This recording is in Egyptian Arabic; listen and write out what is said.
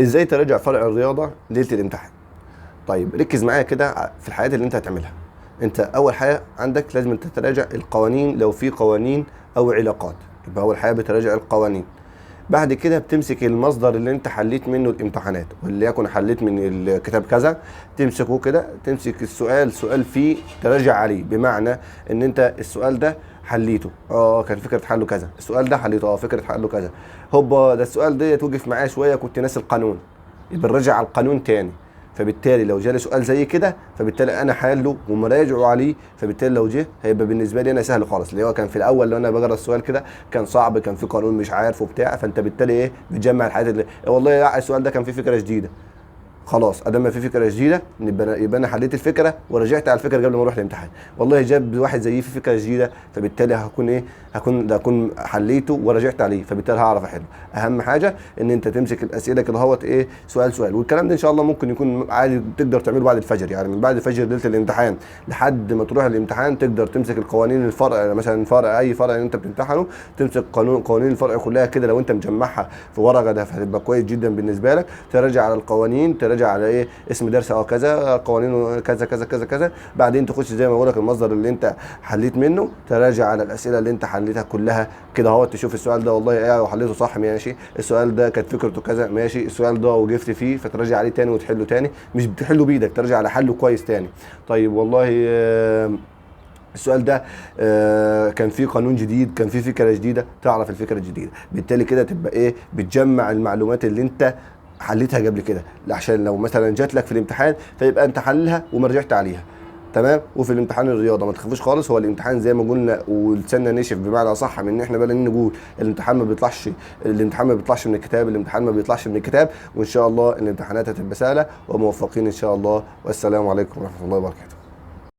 ازاي تراجع فرع الرياضة ليلة الامتحان؟ طيب ركز معايا كده في الحاجات اللي انت هتعملها. انت اول حاجة عندك لازم انت تراجع القوانين، لو في قوانين او علاقات يبقى اول حاجة بتراجع القوانين. بعد كده بتمسك المصدر اللي انت حليت منه الامتحانات، وليكن حليت من الكتاب كذا، تمسكه كده، تمسك السؤال سؤال فيه تراجع عليه، بمعنى ان انت السؤال ده حليته، كان فكرة حله كذا، السؤال ده حليته، فكرة حله كذا، هوبا ده السؤال ده توقف معاه شوية كنت ناسي القانون، يبقى نراجع على القانون تاني. فبالتالي لو جالي سؤال زي كده فبالتالي انا حاله ومراجعة عليه، فبالتالي لو جه هيبقى بالنسبة لي انا سهل خالص. اللي هو كان في الاول لو انا بقرا السؤال كده كان صعب، كان في قانون مش عارفه وبتاع، فانت بالتالي ايه بتجمع الحاجات اللي والله لا السؤال ده كان فيه فكرة جديدة، خلاص ادام ما في فكرة جديدة يبقى انا حليت الفكرة ورجعت على الفكرة قبل ما اروح الامتحان. والله جاب واحد زيي في فكرة جديدة، فبالتالي هكون ايه، هكون ده هكون حليته ورجعت عليه، فبالتالي هعرف احله. اهم حاجة ان انت تمسك الاسئلة كده اهوت ايه سؤال سؤال، والكلام ده ان شاء الله ممكن يكون عادي تقدر تعمله بعد الفجر، يعني من بعد الفجر ليلة الامتحان لحد ما تروح الامتحان تقدر تمسك القوانين الفرع، مثلا فرع اي فرع انت بتمتحنه تمسك قوانين الفرع كلها كده، لو انت مجمعها في ورقة ده فهتبقى كويس جدا بالنسبة لك. تراجع على القوانين، تراجع على ايه اسم درس او كذا، قوانينه كذا كذا كذا كذا، بعدين تخش زي ما بقول لك المصدر اللي انت حليت منه، تراجع على الاسئلة اللي انت حليتها كلها كده اهوت، تشوف السؤال ده والله ايه وحليته صح ماشي، السؤال ده كانت فكرته كذا ماشي، السؤال ده وقفت فيه فتراجع عليه تاني وتحله تاني، مش بتحله بايدك، تراجع على حله كويس تاني. طيب والله السؤال ده كان فيه قانون جديد، كان فيه فكرة جديدة، تعرف الفكرة الجديدة، بالتالي كده تبقى ايه بتجمع المعلومات اللي انت حليتها قبل كده، عشان لو مثلا جات لك في الامتحان فيبقى انت حللها وما رجعت عليها. تمام. وفي الامتحان الرياضة ما تخافوش خالص، هو الامتحان زي ما قلنا ولساننا نشف بمعنى صح من ان احنا بقى نقول الامتحان ما بيطلعش، الامتحان ما بيطلعش من الكتاب، الامتحان ما بيطلعش من الكتاب، وان شاء الله الامتحانات هتبقى سهلة وموفقين ان شاء الله. والسلام عليكم ورحمة الله وبركاته.